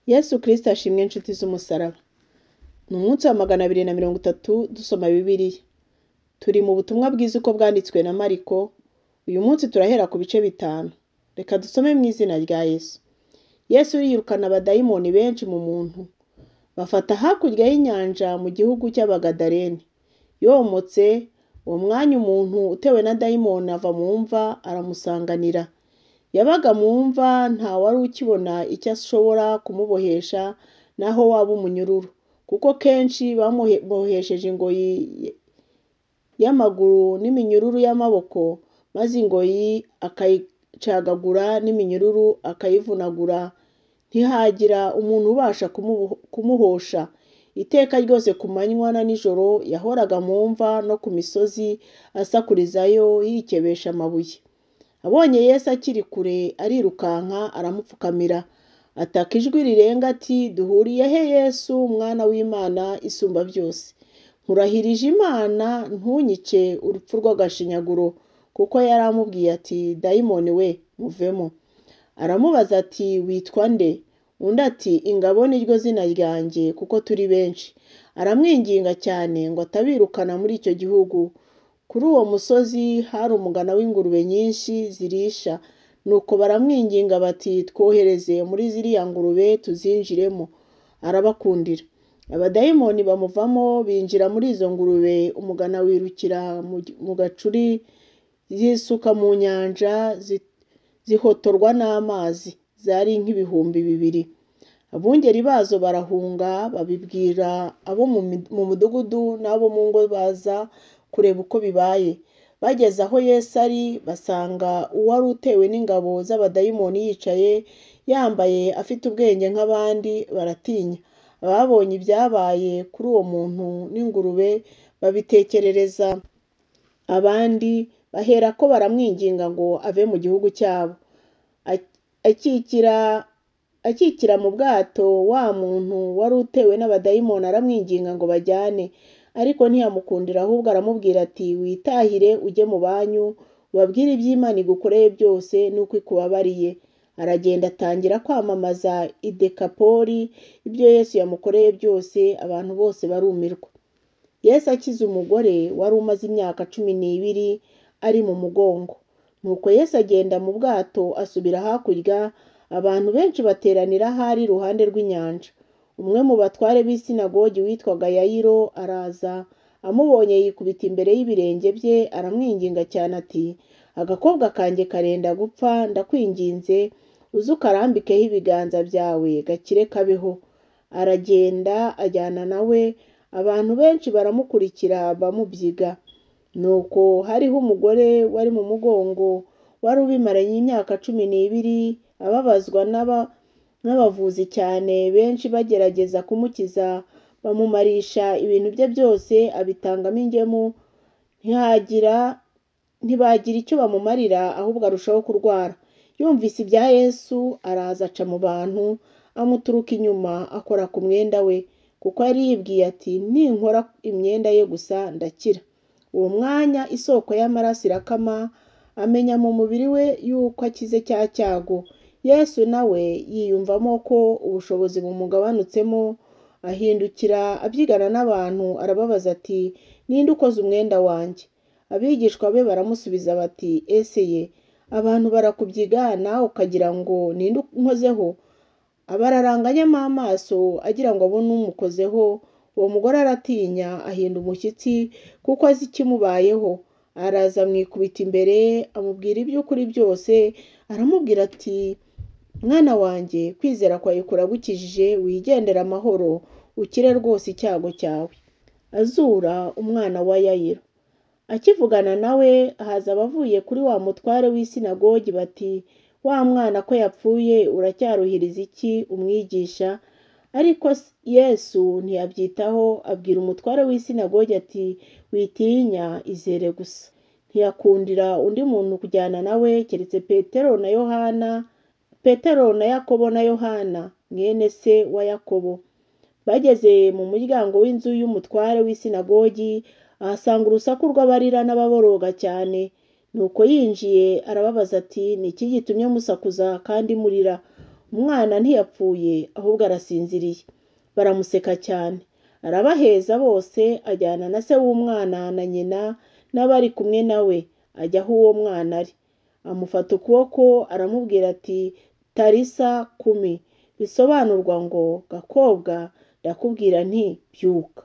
Yesu Kristo ashimwe inshuti z'umusaraba. Ni umunsi wa 230 dusoma Bibiliya. Turi mu butumwa bwiza uko bwanditswe na Mariko, uyu munsi turahera ku bice 5. Reka dusome mu izina rya Yesu. Yesu yirukana abadayimoni benshi mu muntu. Bafata hakurya y'inyanja mu gihugu cy'Abagadareni. Yomotse, uwo mwanya umuntu utewe na dayimoni ava mu mva aramusanganira. Yabaga mu mva nta wari ukibona icyo ashobora kumubohesha naho waba umunyururu, kuko kenshi bamubohesheje ingoyi y'amaguru n'iminyururu y'amaboko, maze ingoyi akayicagagura n'iminyururu akayivunagura, ntihagira umuntu ubasha kumuhosha. Iteka ryose ku manywa na nijoro yahoraga mu mva no ku misozi asakurizayo yikebesha amabuye. Abonye Yesu akiri kure arirukanka aramupfukamira, ataka ijwi rirenga ati duhuriye he Yesu mwana w'Imana isumba byose? Nkurahirije Imana ntunyice urupfu rw'agashinyaguro, kuko yari amubwiye ati dayimoni we muvemo. Aramubaza ati witwa nde? Undi ati ingabo niryo zina ryanjye kuko turi benshi. Aramwinginga cyane ngo atabirukana muri icyo gihugu. Kuri uwo musozi hari umugana w'ingurube nyinshi zirisha, nuko baramwinginga bati twohereze muri ziriya ngurube tuzinjiremo. Arabakundira. Abadayimoni bamuvamo binjira muri izo ngurube, umugana wirukira mu gacuri zisuka mu nyanja zihotorwa n'amazi, zari nk'ibihumbi 2. Abungeri bazo barahunga babibwira abo mu mudugudu n'abo mu ngo baza kureba uko bibaye. Bageze aho Yesu ari basanga uwari utewe n'ingabo z'abadayimoni yicaye, yambaye afite ubwenge nk'abandi, baratinya. Ababonye ibyabaye kuri uwo muntu n'ingurube babitekerereza abandi, baherako baramwinginga ngo ave mu gihugu cyabo. Akikira mu bwato wa muntu wari utewe n'abadayimoni aramwinginga ngo bajyane, ariko ntiyamukundira, ahubwo aramubwira ati witahire ujye mu banyu ubabwire iby'Imana igukoreye byose n'uko ikubabariye. Aragenda atangira kwamamaza i Dekapoli ibyo Yesu yamukoreye byose, abantu bose barumirwa. Yesu akiza umugore wari umaze imyaka 12 ari mu mugongo. Nuko Yesu agenda mu bwato asubira hakurya, abantu benshi bateranira ahari iruhande rw'inyanja. Umwe mu batware b'isinagogi witwaga Yayiro araza, amubonye yikubita imbere y'ibirenge bye, aramwinginga cyane ati agakobwa kanjye karenda gupfa, ndakwinginze uze ukarambikeho ibiganza byawe gakire kabeho. Aragenda ajyana nawe, abantu benshi baramukurikira bamubyiga. Nuko hariho umugore wari mu mugongo wari ubimaranye imyaka 12, ababazwa n'abavuzi cyane benshi bagerageza kumukiza, bamumarisha ibintu bye byose abitangamo ingemu, ntibagira icyo bamumarira, ahubwo arushaho kurwara. Yumvise ibya Yesu araza aca mu bantu, amuturuka inyuma akora ku mwenda we, kuko yari yibwiye ati ninkora imyenda ye gusa ndakira. Uwo mwanya isoko y'amaraso irakama, amenya mu mubiri we yuko akize cya cyago. Yesu nawe yiyumvamo ko ubushobozi bumugabanutsemo, ahindukira abyigana n'abantu arababaza ati ninde ukoze umwenda wanjye? Abigishwa be baramusubiza bati ese ye, abantu barakubyiga nawe ukagira ngo ninde unkozeho? Abararanganyamo amaso agira ngo abone umukozeho. Uwo mugore aratinya ahinda umushyitsi kuko azi ikimubayeho. Araza amwikubita imbere amubwira iby'ukuri byose, aramubwira ati mwana wanjye kwizera kwawe kuragukijije, wigendere amahoro, ukire rwose icyago cyawe. Azura umwana wa Yayiro. Akivugana nawe haza abavuye kuri wa mutware w'isinagogi bati wa mwana ko yapfuye uracyaruhiriza iki umwigisha? Ariko Yesu ntiyabyitaho, abwira umutware w'isinagogi ati witinya, izere gusa. Ntiyakundira undi muntu kujyana nawe keretse Petero na Yohana, Petero na Yakobo na Yohana mwene se wa Yakobo. Bageze mu muryango w'inzu y'umutware w'isinagogi, ahasanga urusaku rw'abarira n'ababoroga cyane. Nuko yinjiye arababaza ati ni iki gitumye musakuza kandi murira? Umwana ntiyapfuye, ahubwo arasinziriye. Baramuseka cyane. Arabaheza bose, ajyana na se w'umwana na nyina n'abari kumwe na we, ajya aho uwo mwana ari. Amufata ukuboko aramubwira ati tarisa kumi, bisobanurwa ngo gakobwa, ndakubwira nti byuka.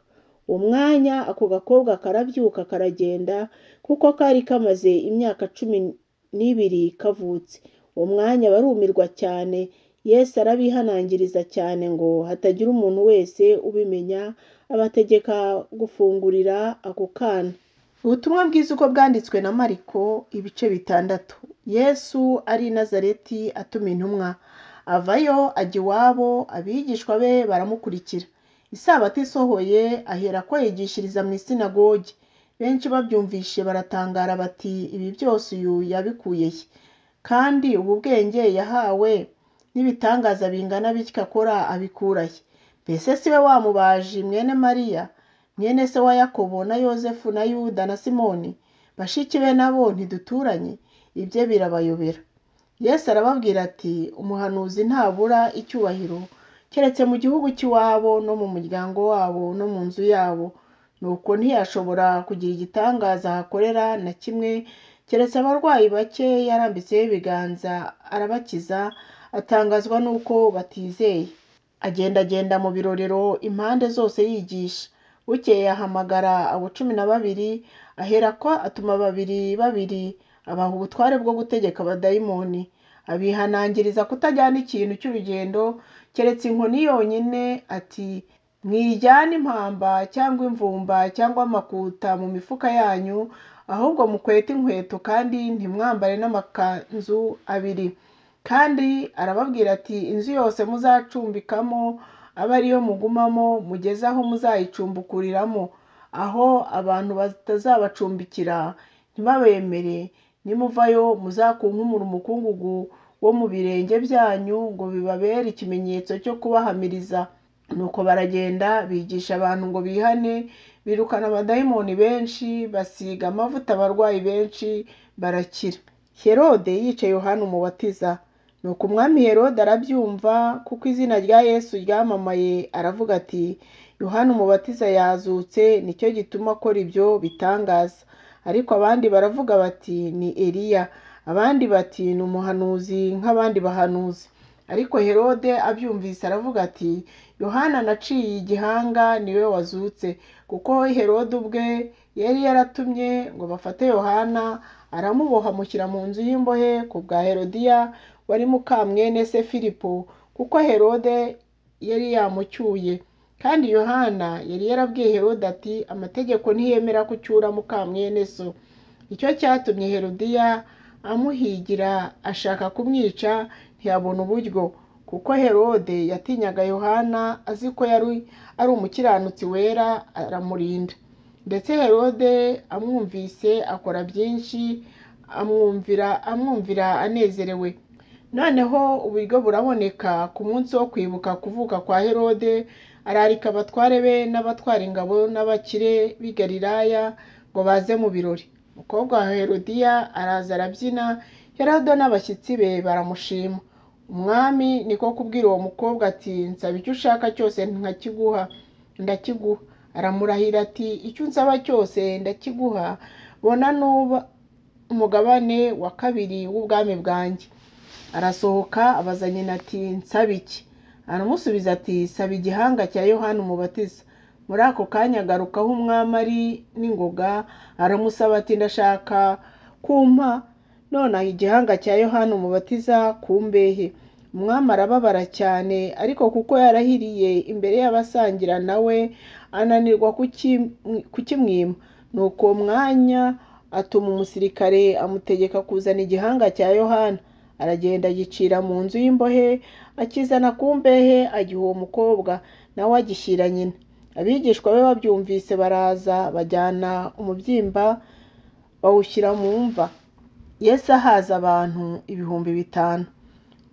Uwo mwanya ako gakobwa karabyuka karagenda, kuko kari kamaze imyaka 12 kavutse. Uwo mwanya barumirwa cyane. Yesu arabihanangiriza cyane ngo hatagira umuntu wese ubimenya, abategeka gufungurira ako kana. Ubutumwa bwiza uko bwanditswe na Mariko ibice 6. Yesu ari i Nazareti atuma intumwa. Avayo ajya iwabo, abigishwa be baramukurikira. Isabato isohoye aherako yigishiriza mu isinagogi. Benshi babyumvishe baratangara bati ibi byose uyu yabikuye he? Kandi ubu bwenge yahawe n'ibitangaza bingana bityo akora abikura he? Mbese si we wa mubaji mwene Mariya, mwene se wa Yakobo na Yozefu na Yuda na Simoni? Bashiki be nabo ntiduturanye? Ibye birabayobera. Yesu arababwira ati umuhanuzi ntabura icyubahiro keretse mu gihugu cy'iwabo no mu muryango wabo no mu nzu yabo. Nuko ntiyashobora kugira igitangaza ahakorera na kimwe, keretse abarwayi bake yarambitseho ibiganza arabakiza, atangazwa n'uko batizeye. Agendagenda mu birorero impande zose yigisha. Bukeye ahamagara abo 12, aherako atuma babiri babiri, abaha ubutware bwo gutegeka abadayimoni. Abihanangiriza kutajyana ikintu cy'urugendo keretse inkoni yonyine, ati mwijyane impamba cyangwa imvumba cyangwa amakuta mu mifuka yanyu, ahubwo mukwete inkweto kandi ntimwambare n'amakanzu abiri. Kandi arababwira ati inzu yose muzacumbikamo abe ariyo mugumamo, mugeze aho muzayicumbukuriramo. Aho abantu batazabacumbikira ntibabemere, nimuvayo muzakunkumure umukungugu wo mu birenge byanyu ngo bibabere ikimenyetso cyo kubahamiriza. Nuko baragenda bigisha abantu ngo bihane, birukana abadayimoni benshi, basiga amavuta abarwayi benshi barakira. Herode yica Yohana Umubatiza. Nuko umwami Herode arabyumva, kuko izina rya Yesu ryamamaye, aravuga ati Yohana Umubatiza yazutse, nicyo gituma akora ibyo bitangaza. Ariko abandi baravuga bati ni Eliya, abandi bati ni umuhanuzi nk'abandi bahanuzi. Ariko Herode abyumvise aravuga ati Yohana naciye igihanga niwe wazutse. Kuko Herode ubwe yari yaratumye ngo bafate Yohana, aramuboha amushyira mu nzu y'imbohe ku bwa Herodiya wari mukamwene se Filipo, kuko Herode yari yamucyuye. Kandi Yohana yari yarabwiye Herode ati amategeko ntiyemera ko ucyura mukamwene so. Icyo cyatumye Herodiya amuhigira ashaka kumwica, ntiyabona uburyo, kuko Herode yatinyaga Yohana azi ko yari ari umukiranutsi wera, aramurinda. Ndetse Herode amwumvise akora byinshi, amwumvira anezerewe. Noneho uburyo buraboneka ku munsi wo kwibuka kuvuka kwa Herode, ararika abatware be n'abatwara ingabo n'abakire b'i Galilaya ngo baze mu birori. Umukobwa wa Herodiya araza arabyina, Herode n'abashyitsi be baramushima. Umwami niko kubwira uwo mukobwa ati nsaba icyo ushaka cyose nkakiguha, ndakiguha. Aramurahira ati icyo unsaba cyose ndakiguha, bona nuba umugabane wa kabiri w'ubwami bwanjye. Arasohoka abaza nyina ati nsaba iki? Aramusubiza ati saba igihanga cya Yohana Umubatiza. Muri ako kanya agaruka aho umwami ari n'ingoga, aramusaba ati ndashaka kumpa nonaha igihanga cya Yohana Umubatiza ku mbehe. Umwami arababara cyane, ariko kuko yarahiriye imbere y'abasangira nawe ananirwa kukimwima. Nuko uwo mwanya atuma umusirikare amutegeka kuzana igihanga cya Yohana. Aragenda agicira mu nzu y'imbohe, akizana ku mbehe, agiha uwo mukobwa, nawe agishyira nyina. Abigishwa be babyumvise baraza bajyana umubyimba bawushyira mu mva. Yesu ahaza abantu 5000.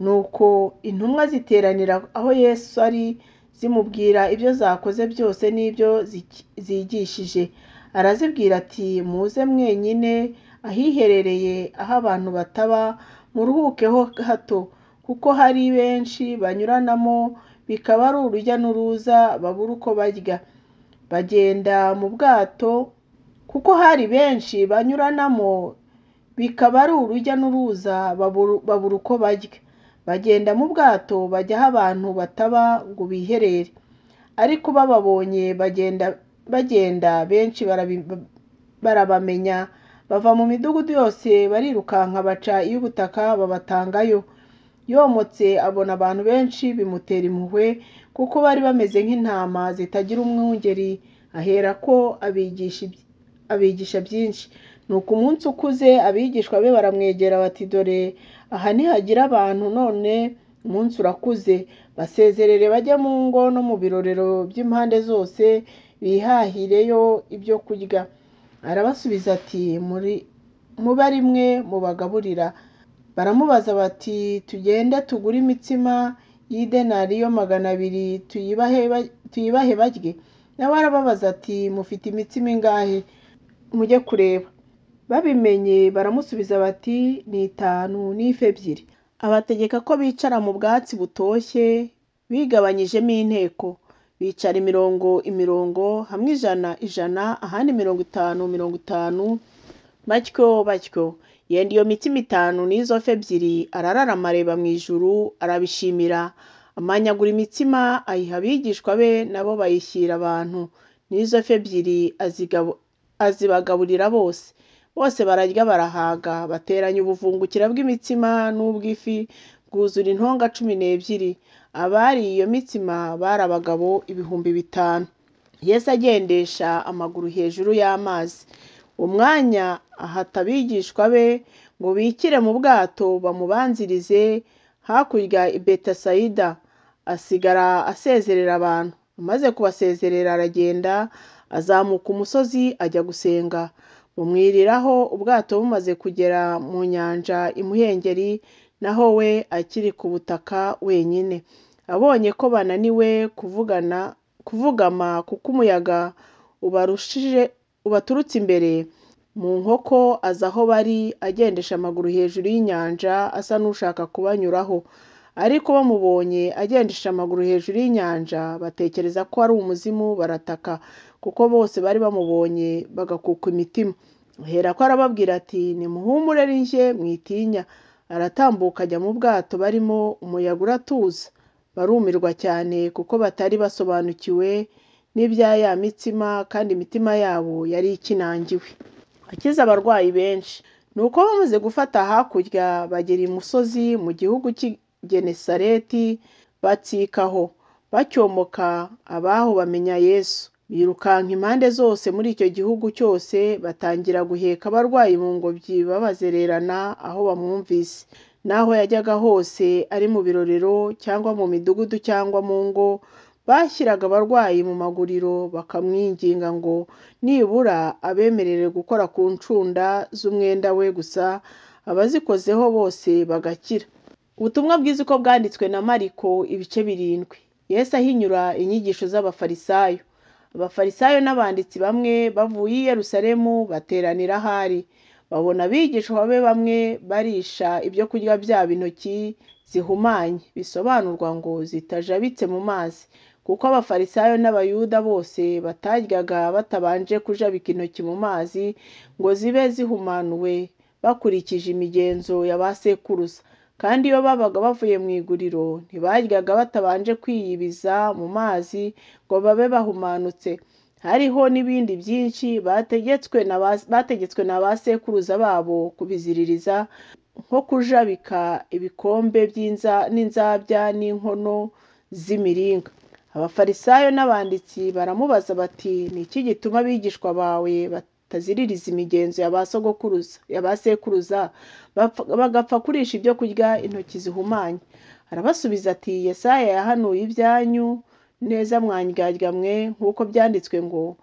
Nuko intumwa ziteranira aho Yesu ari, zimubwira ibyo zakoze byose n'ibyo zigishije. Arazibwira ati muze mwenyine ahiherereye aho abantu bataba, muruhukeho hato, kuko hari benshi banyuranamo, bikaba ari urujya n'uruza babura uko barya. Bagenda mu bwato, kuko hari benshi banyuranamo, bikaba ari urujya n'uruza babura uko barya. Bagenda mu bwato bajya aho abantu bataba ngo biherere. Ariko bababonye bagenda benshi barabamenya, bava mu midugudu yose barirukanka baca iy'ubutaka babatangayo. Yomotse abona abantu benshi bimutera impuhwe, kuko bari bameze nk'intama zitagira umwungeri, aherako abigisha byinshi. Nuko umunsi ukuze abigishwa be baramwegera bati, dore aha ntihagira abantu, none umunsi urakuze, basezerere bajye mu ngo no mu birorero by'impande zose bihahireyo ibyo kurya. Arabasubiza ati, mube ari mwe mubagaburira. Baramubaza bati, tugende tugure imitsima y'idenariyo 200 tuyibahe barye? Nawe arababaza ati, mufite imitsima ingahe? Mujye kureba. Babimenye baramusubiza bati, ni 5 n'ifi 2. Abategeka ko bicara mu bwatsi butoshye bigabanyijemo inteko, bicara imirongo imirongo, hamwe 100 100, ahandi 50 50, batyo batyo. Yenda iyo mitsima 5 n'izo fi 2, arararama areba mu ijuru, arabishimira, amanyagura imitsima ayiha abigishwa be, nabo bayishyira abantu. N'izo fi 2 azibagaburira bose. Bose bararya barahaga, bateranya ubuvungukira bw'imitsima n'ubw'ifi, bwuzura intonga 12. Abariye iyo mitsima bari abagabo 5000. Yesu agendesha amaguru hejuru y'amazi. Umwanya ahata abigishwa be ngo bikire mu bwato bamubanzirize hakurya i Betasayida, asigara asezerera abantu. Amaze kubasezerera aragenda, azamuka umusozi ajya gusenga. Bumwiriraho ubwato bumaze kugera mu nyanja imuhengeri, naho we akiri ku butaka wenyine. Abonye ko bananiwe kuvugama kuko umuyaga ubaturutse imbere, mu nkoko aza aho bari agendesha amaguru hejuru y'inyanja asa n'ushaka kubanyuraho. Ariko bamubonye agendesha amaguru hejuru y'inyanja, batekereza ko ari umuzimu, barataka, kuko bose bari bamubonye bagakuka imitima. Aherako arababwira ati, nimuhumure ni jye, mwitinya. Aratambuka ajya mu bwato barimo, umuyaga uratuza. Barumirwa cyane kuko batari basobanukiwe n'ibya ya mitsima, kandi imitima yabo yari ikinangiwe. Akiza abarwayi benshi. Nuko bamaze gufata hakurya bagera imusozi mu gihugu cy'i Genesareti, batsikaho. Bacyomoka abaho bamenya Yesu. Birukanka impande zose muri icyo gihugu cyose, batangira guheka abarwayi mu ngobyi babazererana aho bamwumvise. N'aho yajyaga hose, ari mu birorero cyangwa mu midugudu cyangwa mu ngo, bashyiraga abarwayi mu maguriro bakamwinginga ngo nibura abemerere gukora ku ncunda z'umwenda we gusa, abazikozeho bose bagakira. Ubutumwa bwiza uko bwanditswe na Mariko ibice 7. Yesu ahinyura inyigisho z'Abafarisayo. Abafarisayo n'abanditsi bamwe bavuye i Yerusalemu bateranira ahari, babona abigishwa be bamwe barisha ibyo kurya byabo intoki zihumanye, bisobanurwa ngo zitajabitse mu mazi, kuko Abafarisayo n'Abayuda bose bataryaga batabanje kujabika intoki mu mazi ngo zibe zihumanuwe, bakurikije imigenzo ya ba sekuruza. Kandi iyo babaga bavuye mu iguriro ntibaryaga batabanje kwiyibiza mu mazi ngo babe bahumanutse. Hariho n'ibindi byinshi bategetswe na ba sekuruza babo kubiziririza, nko kujabika ibikombe n'inzabya n'inkono z'imiringa. Abafarisayo n'abanditsi baramubaza bati, ni iki gituma abigishwa bawe bataziririza imigenzo ya ba sogokuruza, ya ba sekuruza, bagapfa kurisha ibyo kurya intoki zihumanye? Arabasubiza ati, Yesaya yahanuye ibyanyu neza mwandyarya mwe, nk'uko byanditswe ngo,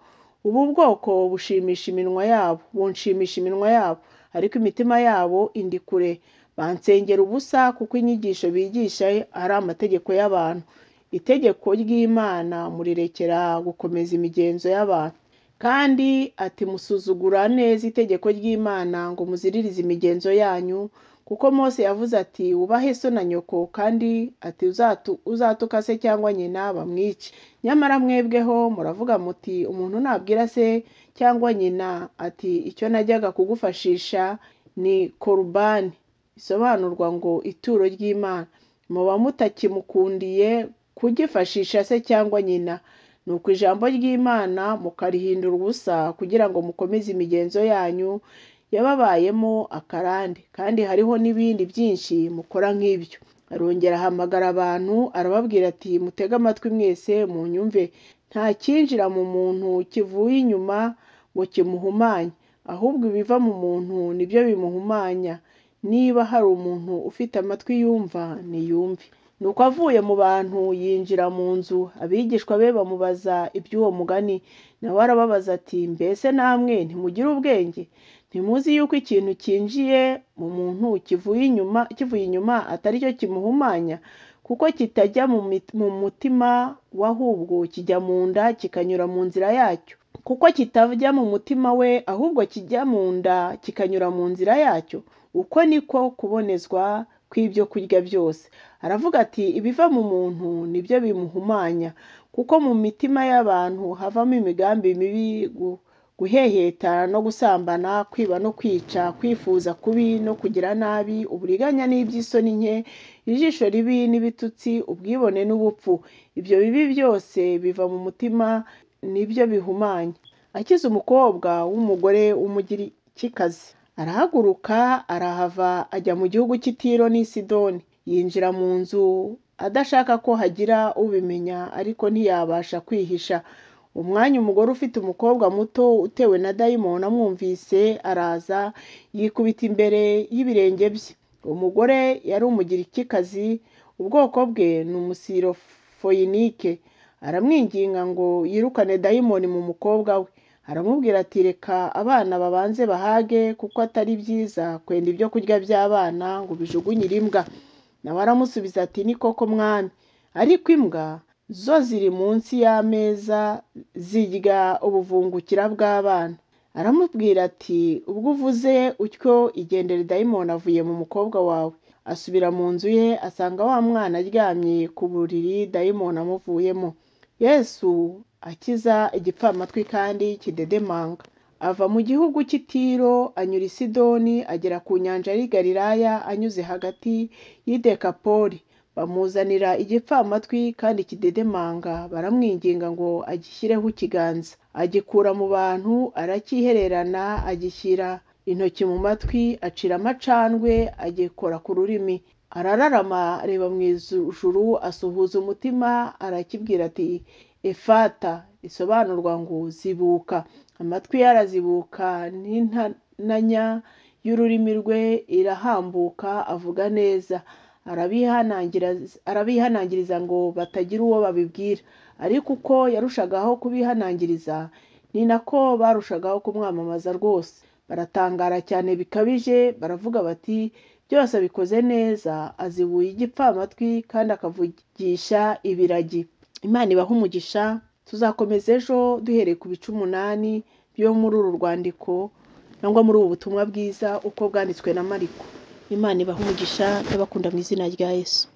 ubu bwoko bushimisha iminwa yabo, bunshimisha iminwa yabo, ariko imitima yabo indi kure. Bansengera ubusa, kuko inyigisho bigisha ari amategeko y'abantu. Itegeko ry'Imana murirekera gukomeza imigenzo y'abantu. Kandi ati, musuzugura neza itegeko ry'Imana ngo muziririze imigenzo yanyu, Kuko Mose yavuze ati wubahe so na nyoko, kandi ati uzatuka se cyangwa nyina bamwice. Nyamara mwebweho muravuga muti umuntu nabwira se cyangwa nyina ati icyo najyaga kugufashisha ni korubani, bisobanurwa ngo ituro ry'Imana, muba mutakimukundiye kugifashisha se cyangwa nyina. Nuko ijambo ry'Imana mukarihindura ubusa kugira ngo mukomeze imigenzo yanyu yababayemo akarande, kandi hariho n'ibindi byinshi mukora nk'ibyo. Arongera ahamagara abantu arababwira ati mutege amatwi mwese munyumve, nta cyinjira mu muntu kivuye inyuma ngo kimuhumanye, ahubwo ibiva mu muntu nibyo bimuhumanya. Niba hari umuntu ufite amatwi yumva niyumve. Nuko avuye mu bantu yinjira mu nzu, abigishwa be bamubaza iby'uwo mugani. Nawe arababaza ati mbese namwe ntimugira ubwenge? Ntimuzi yuko ikintu cyinjiye mu muntu kivuye inyuma atari cyo kimuhumanya, kuko kitajya mu mutima we, ahubwo kijya mu nda kikanyura mu nzira yacyo. Kuko kitajya mu mutima we, ahubwo kijya mu nda kikanyura mu nzira yacyo. Uko niko kubonezwa kw'ibyo kurya byose. Aravuga ati ibiva mu muntu nibyo bimuhumanya, kuko mu mitima y'abantu havamo imigambi mibi, guheheta no gusambana, kwiba no kwica, kwifuza kubi no kugira nabi, uburiganya n'iby'isoni nke, ijisho ribi n'ibitutsi, ubwibone n'ubupfu. Ibyo bibi byose biva mu mutima nibyo bihumanya. Akiza umukobwa w'umugore w'umugirikikazi. Arahaguruka arahava ajya mu gihugu cy'i Tiro n'i Sidoni. Yinjira mu nzu adashaka ko hagira ubimenya, ariko ntiyabasha kwihisha. Umwanya umugore ufite umukobwa muto utewe na dayimoni amwumvise araza yikubita imbere y'ibirenge bye. Umugore yari umugirikikazi, ubwoko bwe ni umusirofoyinike. Aramwinginga ngo yirukane dayimoni mu mukobwa we. Aramubwira ati reka abana babanze bahage, kuko atari byiza kwenda ibyo kurya by'abana ngo bijugunyire imbwa. Nawe aramusubiza ati ni koko mwami, ariko imbwa zo ziri munsi y'ameza zirya ubuvungukira bw'abana. Aramubwira ati ubwo uvuze utyo igendere, dayimoni avuye mu mukobwa wawe. Asubira mu nzu ye asanga wa mwana aryamye ku buriri, dayimoni amuvuyemo. Yesu akiza igipfamatwi kandi kidedemanga. Ava mu gihugu cy'i Tiro anyura i Sidoni agera ku nyanja y'i Galilaya anyuze hagati y'i Dekapoli. Bamuzanira igipfamatwi kandi kidedemanga, baramwinginga ngo agishyireho ikiganza. Agikura mu bantu aracyihererana, agishyira intoki mu matwi, acira amacandwe, agikora ku rurimi. Arararama areba mu ijuru, asuhuza umutima, arakibwira ati efata, risobanurwa ngo zibuka. Amatwi ye arazibuka n'intananya y'ururimi rwe irahambuka, avuga neza. Arabihanangiriza ngo batagira uwo babibwira, ariko uko yarushagaho kubihanangiriza ni nako barushagaho kumwamamaza rwose. Baratangara cyane bikabije, baravuga bati byose abikoze neza, azibuye igipfamatwi kandi akavugisha ibiragi. Imana ibahe umugisha. Tuzakomeza ejo duhereye ku bice 8 byo muri uru rwandiko cyangwa muri ubu butumwa bwiza uko bwanditswe na Mariko. Imana ibahe umugisha, ndabakunda mu izina rya Yesu.